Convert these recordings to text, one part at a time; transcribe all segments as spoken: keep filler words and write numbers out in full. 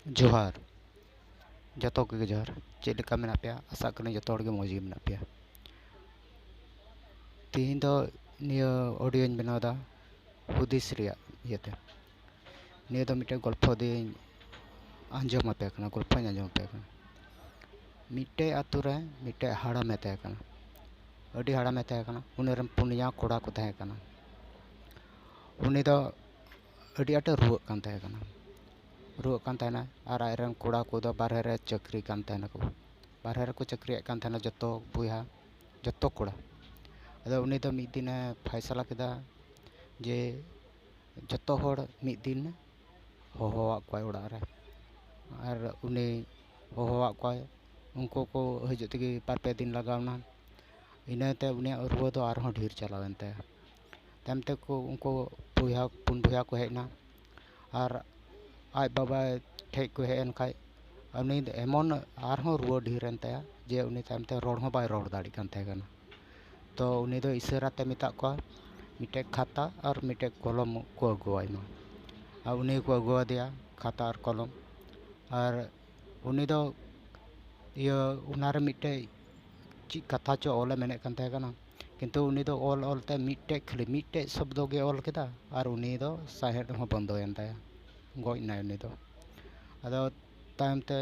ᱡᱚᱦᱟᱨ, ᱡᱚᱛᱚ ᱠᱚᱜᱮ ᱡᱚᱦᱟᱨ᱾ ᱪᱮᱫ ᱞᱮᱠᱟ ᱢᱮᱱᱟᱜ ᱯᱮᱭᱟ? ᱟᱥᱟᱜ ᱠᱟᱹᱱᱟᱹᱧ ᱡᱚᱛᱚ ᱦᱚᱲ ᱜᱮ ᱢᱚᱡᱽ ᱜᱮ ᱢᱮᱱᱟᱜ ᱯᱮᱭᱟ᱾ ᱛᱮᱦᱮᱧ ᱫᱚ ᱱᱤᱭᱟᱹ ᱚᱰᱤᱭᱳᱧ ᱵᱮᱱᱟᱣ ᱮᱫᱟ ᱦᱩᱫᱤᱥ ᱨᱮᱭᱟᱜ ᱤᱭᱟᱹᱛᱮ᱾ ᱱᱤᱭᱟᱹ ᱫᱚ ᱢᱤᱫᱴᱮᱱ ᱜᱚᱞᱯᱷᱚ ᱫᱚᱧ ᱟᱸᱡᱚᱢ ᱟᱯᱮ ᱠᱟᱱᱟ, ᱜᱚᱞᱯᱷᱚᱧ ᱟᱸᱡᱚᱢ ᱟᱯᱮ ᱠᱟᱱᱟ᱾ ᱢᱤᱫᱴᱮᱡ ᱟᱛᱳ ᱨᱮ ᱢᱤᱫᱴᱮᱡ ᱦᱟᱲᱟᱢᱮ ᱛᱟᱦᱮᱸ ᱠᱟᱱᱟ, ᱟᱹᱰᱤ ᱦᱟᱲᱟᱢᱮ ᱛᱟᱦᱮᱸ ᱠᱟᱱᱟ᱾ ᱩᱱᱤ ᱨᱮᱱ ᱯᱩᱱᱭᱟ ᱠᱚᱲᱟ ᱠᱚ ᱛᱟᱦᱮᱸ ᱠᱟᱱᱟ᱾ ᱩᱱᱤ ᱫᱚ ᱟᱹᱰᱤ ᱟᱸᱴᱮ ᱨᱩᱣᱟᱹᱜ ᱠᱟᱱ ᱛᱟᱦᱮᱸ ᱠᱟᱱᱟ, ᱨᱩᱣᱟᱹᱜ ᱠᱟᱱ ᱛᱟᱦᱮᱱᱟ᱾ ᱟᱨ ᱟᱡ ᱨᱮᱱ ᱠᱚᱲᱟ ᱠᱚᱫᱚ ᱵᱟᱨᱦᱮ ᱨᱮ ᱪᱟᱹᱠᱨᱤ ᱠᱟᱱ ᱛᱟᱦᱮᱱᱟᱠᱚ, ᱵᱟᱨᱦᱮ ᱨᱮᱠᱚ ᱪᱟᱹᱠᱨᱤᱭᱮᱫ ᱠᱟᱱ ᱛᱟᱦᱮᱱᱟ ᱡᱚᱛᱚ ᱵᱚᱭᱦᱟ, ᱡᱚᱛᱚ ᱠᱚᱲᱟ᱾ ᱟᱫᱚ ᱩᱱᱤ ᱫᱚ ᱢᱤᱫ ᱫᱤᱱᱮ ᱯᱷᱟᱭᱥᱟᱞᱟ ᱠᱮᱫᱟ ᱡᱮ ᱡᱚᱛᱚ ᱦᱚᱲ ᱢᱤᱫ ᱫᱤᱱ ᱦᱚᱦᱚᱣᱟᱫ ᱠᱚᱣᱟᱭ ᱚᱲᱟᱜ ᱨᱮ᱾ ᱟᱨ ᱩᱱᱤ ᱦᱚᱦᱚᱣᱟᱫ ᱠᱚᱣᱟᱭ, ᱩᱱᱠᱩ ᱠᱚ ᱦᱤᱡᱩᱜ ᱛᱮᱜᱮ ᱵᱟᱨ ᱯᱮ ᱫᱤᱱ ᱞᱟᱜᱟᱣ ᱮᱱᱟ᱾ ᱤᱱᱟᱹᱛᱮ ᱩᱱᱤᱭᱟᱜ ᱨᱩᱣᱟᱹ ᱫᱚ ᱟᱨᱦᱚᱸ ᱰᱷᱮᱨ ᱪᱟᱞᱟᱣᱮᱱ ᱛᱟᱭᱟ᱾ ᱛᱟᱭᱚᱢ ᱛᱮᱠᱚ ᱩᱱᱠᱩ ᱵᱚᱭᱦᱟ, ᱯᱩᱱ ᱵᱚᱭᱦᱟ ᱠᱚ ᱦᱮᱡ ᱮᱱᱟ᱾ ᱟᱨ ᱟᱡ ᱵᱟᱵᱟ ᱴᱷᱮᱡ ᱠᱚ ᱦᱮᱡ ᱮᱱ ᱠᱷᱟᱡ, ᱩᱱᱤ ᱫᱚ ᱮᱢᱚᱱ ᱟᱨᱦᱚᱸ ᱨᱩᱣᱟᱹ ᱰᱷᱮᱨ ᱮᱱ ᱛᱟᱭᱟ ᱡᱮ ᱩᱱᱤ ᱛᱟᱭᱚᱢ ᱛᱮ ᱨᱚᱲ ᱦᱚᱸ ᱵᱟᱭ ᱨᱚᱲ ᱫᱟᱲᱮᱭᱟᱜ ᱠᱟᱱ ᱛᱟᱦᱮᱸ ᱠᱟᱱᱟ᱾ ᱛᱚ ᱩᱱᱤ ᱫᱚ ᱤᱥᱟᱹᱨᱟ ᱛᱮ ᱢᱮᱛᱟᱜ ᱠᱚᱣᱟ, ᱢᱤᱫᱴᱮᱡ ᱠᱷᱟᱛᱟ ᱟᱨ ᱢᱤᱫᱴᱮᱡ ᱠᱚᱞᱚᱢ ᱠᱚ ᱟᱹᱜᱩᱣᱟᱭ ᱢᱟ᱾ ᱟᱨ ᱩᱱᱤ ᱠᱚ ᱟᱹᱜᱩᱣᱟᱫᱮᱭᱟ ᱠᱷᱟᱛᱟ ᱟᱨ ᱠᱚᱞᱚᱢ᱾ ᱟᱨ ᱩᱱᱤ ᱫᱚ ᱤᱭᱟᱹ ᱚᱱᱟᱨᱮ ᱢᱤᱫᱴᱮᱡ ᱪᱮᱫ ᱠᱟᱛᱷᱟ ᱪᱚ ᱚᱞᱮ ᱢᱮᱱᱮᱫ ᱠᱟᱱ ᱛᱟᱦᱮᱸ ᱠᱟᱱᱟ, ᱠᱤᱱᱛᱩ ᱩᱱᱤ ᱫᱚ ᱚᱞ ᱚᱞ ᱛᱮ ᱢᱤᱫᱴᱮᱡ, ᱠᱷᱟᱹᱞᱤ ᱢᱤᱫᱴᱮᱡ ᱥᱚᱵᱫᱚ ᱜᱮ ᱚᱞ ᱠᱮᱫᱟ ᱟᱨ ᱩᱱᱤ ᱫᱚ ᱥᱟᱦᱮᱫ ᱦᱚᱸ ᱵᱚᱱᱫᱚᱭᱮᱱ ᱛᱟᱭᱟ, ᱜᱚᱡ ᱮᱱᱟᱭ ᱩᱱᱤ ᱫᱚ᱾ ᱟᱫᱚ ᱛᱟᱭᱚᱢ ᱛᱮ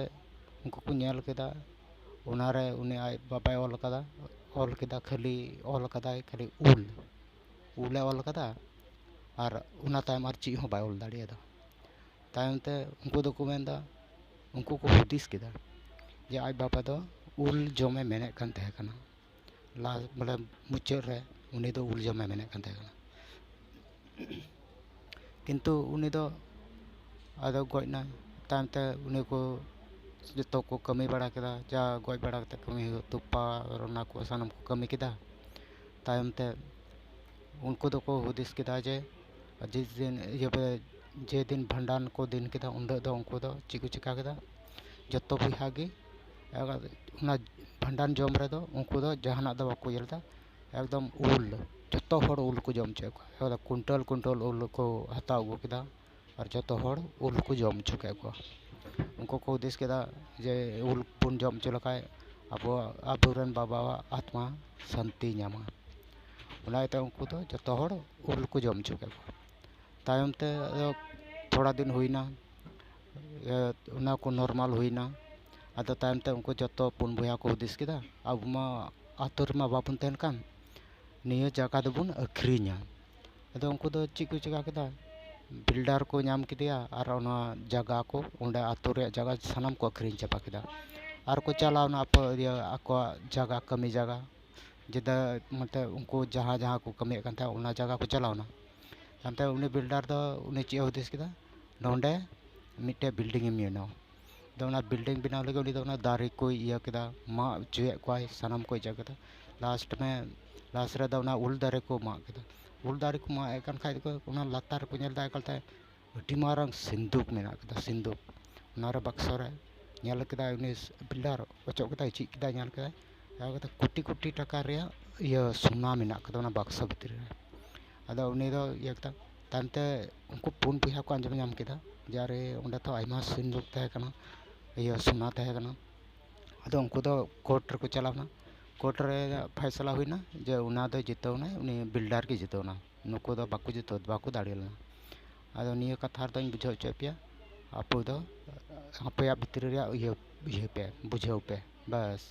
ᱩᱱᱠᱩ ᱠᱚ ᱧᱮᱞ ᱠᱮᱫᱟ, ᱚᱱᱟᱨᱮ ᱩᱱᱤ ᱟᱡ ᱵᱟᱵᱟᱭ ᱚᱞ ᱠᱟᱫᱟ, ᱚᱞ ᱠᱮᱫᱟ ᱠᱷᱟᱹᱞᱤ, ᱚᱞ ᱠᱟᱫᱟᱭ ᱠᱷᱟᱹᱞᱤ ᱩᱞ, ᱩᱞᱮ ᱚᱞ ᱠᱟᱫᱟ᱾ ᱟᱨ ᱚᱱᱟ ᱛᱟᱭᱚᱢ ᱟᱨ ᱪᱮᱫ ᱦᱚᱸ ᱵᱟᱭ ᱚᱞ ᱫᱟᱲᱮᱭᱟᱫᱟ᱾ ᱛᱟᱭᱚᱢ ᱛᱮ ᱩᱱᱠᱩ ᱫᱚᱠᱚ ᱢᱮᱱᱫᱟ, ᱩᱱᱠᱩ ᱠᱚ ᱦᱩᱫᱤᱥ ᱠᱮᱫᱟ ᱡᱮ ᱟᱡ ᱵᱟᱵᱟ ᱫᱚ ᱩᱞ ᱡᱚᱢᱮ ᱢᱮᱱᱮᱫ ᱠᱟᱱ ᱛᱟᱦᱮᱸ ᱠᱟᱱᱟ, ᱞᱟᱥ ᱵᱚᱞᱮ ᱢᱩᱪᱟᱹᱫ ᱨᱮ ᱩᱱᱤ ᱫᱚ ᱩᱞ ᱡᱚᱢᱮ ᱢᱮᱱᱮᱫ ᱠᱟᱱ ᱛᱟᱦᱮᱸ ᱠᱟᱱᱟ᱾ ᱠᱤᱱᱛᱩ ᱩᱱᱤ ᱫᱚ ᱟᱫᱚ ᱜᱚᱡ ᱮᱱᱟᱭ᱾ ᱛᱟᱭᱚᱢ ᱛᱮ ᱩᱱᱤ ᱠᱚ ᱡᱚᱛᱚ ᱠᱚ ᱠᱟᱹᱢᱤ ᱵᱟᱲᱟ ᱠᱮᱫᱟ, ᱡᱟ ᱜᱚᱡ ᱵᱟᱲᱟ ᱠᱟᱛᱮ ᱠᱟᱹᱢᱤ ᱦᱩᱭᱩᱜ, ᱛᱚᱯᱟ ᱟᱨ ᱚᱱᱟ ᱠᱚ ᱥᱟᱱᱟᱢ ᱠᱚ ᱠᱟᱹᱢᱤ ᱠᱮᱫᱟ᱾ ᱛᱟᱭᱚᱢ ᱛᱮ ᱩᱱᱠᱩ ᱫᱚᱠᱚ ᱦᱩᱫᱤᱥ ᱠᱮᱫᱟ ᱡᱮ ᱡᱮ ᱫᱤᱱ, ᱤᱭᱟᱹ ᱵᱚᱞᱮ, ᱡᱮ ᱫᱤᱱ ᱵᱷᱟᱸᱰᱟᱱ ᱠᱚ ᱫᱤᱱ ᱠᱮᱫᱟ, ᱩᱱ ᱦᱤᱞᱳᱜ ᱫᱚ ᱩᱱᱠᱩ ᱫᱚ ᱪᱮᱫ ᱠᱚ ᱪᱤᱠᱟ ᱠᱮᱫᱟ? ᱡᱚᱛᱚ ᱵᱚᱭᱦᱟ ᱜᱮ ᱚᱱᱟ ᱵᱷᱟᱸᱰᱟᱱ ᱡᱚᱢ ᱨᱮᱫᱚ ᱩᱱᱠᱩ ᱫᱚ ᱡᱟᱦᱟᱱᱟᱜ ᱫᱚ ᱵᱟᱠᱚ ᱤᱭᱟᱹ ᱞᱮᱫᱟ, ᱮᱠᱫᱚᱢ ᱩᱞ, ᱡᱚᱛᱚ ᱦᱚᱲ ᱩᱞ ᱠᱚ ᱡᱚᱢ ᱦᱚᱪᱚᱭᱮᱫ ᱠᱚᱣᱟ᱾ ᱮᱠᱫᱚᱢ ᱠᱩᱱᱴᱟᱞ ᱠᱩᱱᱴᱟᱞ ᱩᱞ ᱠᱚ ᱦᱟᱛᱟᱣ ᱟᱹᱜᱩ ᱠᱮᱫᱟ ᱟᱨ ᱡᱚᱛᱚ ᱦᱚᱲ ᱩᱞ ᱠᱚ ᱡᱚᱢ ᱦᱚᱪᱚ ᱠᱮᱫ ᱠᱚᱣᱟ᱾ ᱩᱱᱠᱩ ᱠᱚ ᱦᱩᱫᱤᱥ ᱠᱮᱫᱟ ᱡᱮ ᱩᱞ ᱵᱚᱱ ᱡᱚᱢ ᱦᱚᱪᱚ ᱞᱮᱠᱷᱟᱡ ᱟᱵᱚ, ᱟᱵᱚᱨᱮᱱ ᱵᱟᱵᱟᱣᱟᱜ ᱟᱛᱢᱟ ᱥᱟᱱᱛᱤᱭ ᱧᱟᱢᱟ᱾ ᱚᱱᱟ ᱤᱭᱟᱹᱛᱮ ᱩᱱᱠᱩ ᱫᱚ ᱡᱚᱛᱚ ᱦᱚᱲ ᱩᱞ ᱠᱚ ᱡᱚᱢ ᱦᱚᱪᱚ ᱠᱮᱫ ᱠᱚᱣᱟ᱾ ᱛᱟᱭᱚᱢ ᱛᱮ ᱟᱫᱚ ᱛᱷᱚᱲᱟ ᱫᱤᱱ ᱦᱩᱭᱱᱟ, ᱮ, ᱚᱱᱟ ᱠᱚ ᱱᱚᱨᱢᱟᱞ ᱦᱩᱭᱱᱟ᱾ ᱟᱫᱚ ᱛᱟᱭᱚᱢ ᱛᱮ ᱩᱱᱠᱩ ᱡᱚᱛᱚ ᱯᱩᱱ ᱵᱚᱭᱦᱟ ᱠᱚ ᱦᱩᱫᱤᱥ ᱠᱮᱫᱟ, ᱟᱵᱚ ᱢᱟ ᱟᱛᱳ ᱨᱮᱢᱟ ᱵᱟᱵᱚᱱ ᱛᱟᱦᱮᱱ ᱠᱟᱱ, ᱱᱤᱭᱟᱹ ᱡᱟᱭᱜᱟ ᱫᱚᱵᱚᱱ ᱟᱹᱠᱷᱨᱤᱧᱟ᱾ ᱟᱫᱚ ᱩᱱᱠᱩ ᱫᱚ ᱪᱮᱫ ᱠᱚ ᱪᱮᱠᱟ ᱠᱮᱫᱟ, ᱵᱤᱞᱰᱟᱨ ᱠᱚ ᱧᱟᱢ ᱠᱮᱫᱮᱭᱟ ᱟᱨ ᱚᱱᱟ ᱡᱟᱭᱜᱟ ᱠᱚ ᱚᱸᱰᱮ ᱟᱛᱳ ᱨᱮᱭᱟᱜ ᱡᱟᱭᱜᱟ ᱥᱟᱱᱟᱢ ᱠᱚ ᱟᱹᱠᱷᱨᱤᱧ ᱪᱟᱵᱟ ᱠᱮᱫᱟ᱾ ᱟᱨ ᱠᱚ ᱪᱟᱞᱟᱣᱱᱟ ᱟᱠᱚ, ᱤᱭᱟᱹ, ᱟᱠᱚᱣᱟᱜ ᱡᱟᱭᱜᱟ, ᱠᱟᱹᱢᱤ ᱡᱟᱭᱜᱟ, ᱡᱮᱴᱟ ᱢᱚᱛᱞᱚᱵ ᱩᱱᱠᱩ ᱡᱟᱦᱟᱸ ᱡᱟᱦᱟᱸ ᱠᱚ ᱠᱟᱹᱢᱤᱭᱮᱫ ᱠᱟᱱ ᱛᱟᱦᱮᱸᱫ ᱚᱱᱟ ᱡᱟᱭᱜᱟ ᱠᱚ ᱪᱟᱞᱟᱣᱱᱟ᱾ ᱛᱟᱭᱚᱢᱛᱮ ᱩᱱᱤ ᱵᱤᱞᱰᱟᱨ ᱫᱚ ᱩᱱᱤ ᱪᱮᱫ ᱮ ᱦᱩᱫᱤᱥ ᱠᱮᱫᱟ, ᱱᱚᱰᱮ ᱢᱤᱫᱴᱮᱡ ᱵᱤᱞᱰᱤᱝ ᱮᱢ ᱵᱮᱱᱟᱣᱟ᱾ ᱟᱫᱚ ᱚᱱᱟ ᱵᱤᱞᱰᱤᱝ ᱵᱮᱱᱟᱣ ᱞᱟᱹᱜᱤᱫ ᱩᱱᱤ ᱫᱚ ᱚᱱᱟ ᱫᱟᱨᱮ ᱠᱚᱭ ᱤᱭᱟᱹ ᱠᱮᱫᱟ, ᱢᱟᱜ ᱦᱚᱪᱚᱭᱮᱫ ᱠᱚᱣᱟᱭ, ᱥᱟᱱᱟᱢ ᱠᱚ ᱤᱭᱟᱹ ᱠᱮᱫᱟ᱾ ᱞᱟᱥᱴ ᱢᱮ, ᱞᱟᱥᱴ ᱨᱮᱫᱚ ᱚᱱᱟ ᱩᱞ ᱫᱟᱨᱮ ᱠᱚ ᱢᱟᱜ ᱠᱮᱫᱟ᱾ ᱩᱞ ᱫᱟᱨᱮ ᱠᱚ ᱢᱟᱜ ᱮᱫ ᱠᱟᱱ ᱠᱷᱟᱡ ᱫᱚᱠᱚ ᱚᱱᱟ ᱞᱟᱛᱟᱨ ᱨᱮᱠᱚ ᱧᱮᱞ ᱮᱫᱟ ᱮᱠᱟᱞᱛᱮ ᱟᱹᱰᱤ ᱢᱟᱨᱟᱝ ᱥᱤᱱᱫᱩᱠ ᱢᱮᱱᱟᱜ ᱠᱟᱫᱟ, ᱥᱤᱱᱫᱩᱠ᱾ ᱚᱱᱟᱨᱮ ᱵᱟᱠᱥᱚ ᱨᱮ ᱧᱮᱞ ᱠᱮᱫᱟᱭ ᱩᱱᱤ ᱵᱤᱞᱰᱟᱨ, ᱚᱪᱚᱜ ᱠᱮᱫᱟᱭ, ᱡᱷᱤᱡ ᱠᱮᱫᱟᱭ, ᱧᱮᱞ ᱠᱮᱫᱟᱭ, ᱧᱮᱞ ᱠᱮᱫᱟᱭ ᱠᱳᱴᱤ ᱠᱳᱴᱤ ᱴᱟᱠᱟ ᱨᱮᱭᱟᱜ ᱤᱭᱟᱹ ᱥᱳᱱᱟ ᱢᱮᱱᱟᱜ ᱠᱟᱫᱟ ᱚᱱᱟ ᱵᱟᱠᱥᱚ ᱵᱷᱤᱛᱨᱤ ᱨᱮ᱾ ᱟᱫᱚ ᱩᱱᱤ ᱫᱚ ᱤᱭᱟᱹ ᱠᱮᱫᱟ᱾ ᱛᱟᱭᱚᱢᱛᱮ ᱩᱱᱠᱩ ᱯᱩᱱ ᱵᱚᱭᱦᱟ ᱠᱚ ᱟᱸᱡᱚᱢ ᱧᱟᱢ ᱠᱮᱫᱟ ᱡᱮ ᱟᱨᱮ, ᱚᱸᱰᱮ ᱛᱚ ᱟᱭᱢᱟ ᱥᱤᱱᱫᱩᱠ ᱛᱟᱦᱮᱸ ᱠᱟᱱᱟ, ᱤᱭᱟᱹ ᱥᱳᱱᱟ ᱛᱟᱦᱮᱸ ᱠᱟᱱᱟ᱾ ᱟᱫᱚ ᱩᱱᱠᱩ ᱫᱚ ᱠᱳᱨᱴ ᱨᱮᱠᱚ ᱪᱟᱞᱟᱣᱱᱟ᱾ ᱠᱳᱨᱴ ᱨᱮ ᱯᱷᱟᱭᱥᱟᱞᱟ ᱦᱩᱭᱱᱟ ᱡᱮ ᱚᱱᱟ ᱫᱚ ᱡᱤᱛᱟᱹᱣ ᱮᱱᱟᱭ, ᱩᱱᱤ ᱵᱤᱞᱰᱟᱨ ᱜᱮ ᱡᱤᱛᱟᱹᱣ ᱮᱱᱟ, ᱱᱩᱠᱩ ᱫᱚ ᱵᱟᱠᱚ ᱡᱤᱛᱟᱹᱣ, ᱵᱟᱠᱚ ᱫᱟᱲᱮ ᱞᱮᱱᱟ᱾ ᱟᱫᱚ ᱱᱤᱭᱟᱹ ᱠᱟᱛᱷᱟ ᱨᱮᱫᱚᱧ ᱵᱩᱡᱷᱟᱹᱣ ᱦᱚᱪᱚᱭᱮᱫ ᱯᱮᱭᱟ, ᱟᱯᱮ ᱫᱚ ᱟᱯᱮᱭᱟᱜ ᱵᱷᱤᱛᱨᱤ ᱨᱮᱭᱟᱜ ᱤᱭᱟᱹ, ᱤᱭᱟᱹ ᱯᱮ, ᱵᱩᱡᱷᱟᱹᱣ ᱯᱮ, ᱵᱟᱥ᱾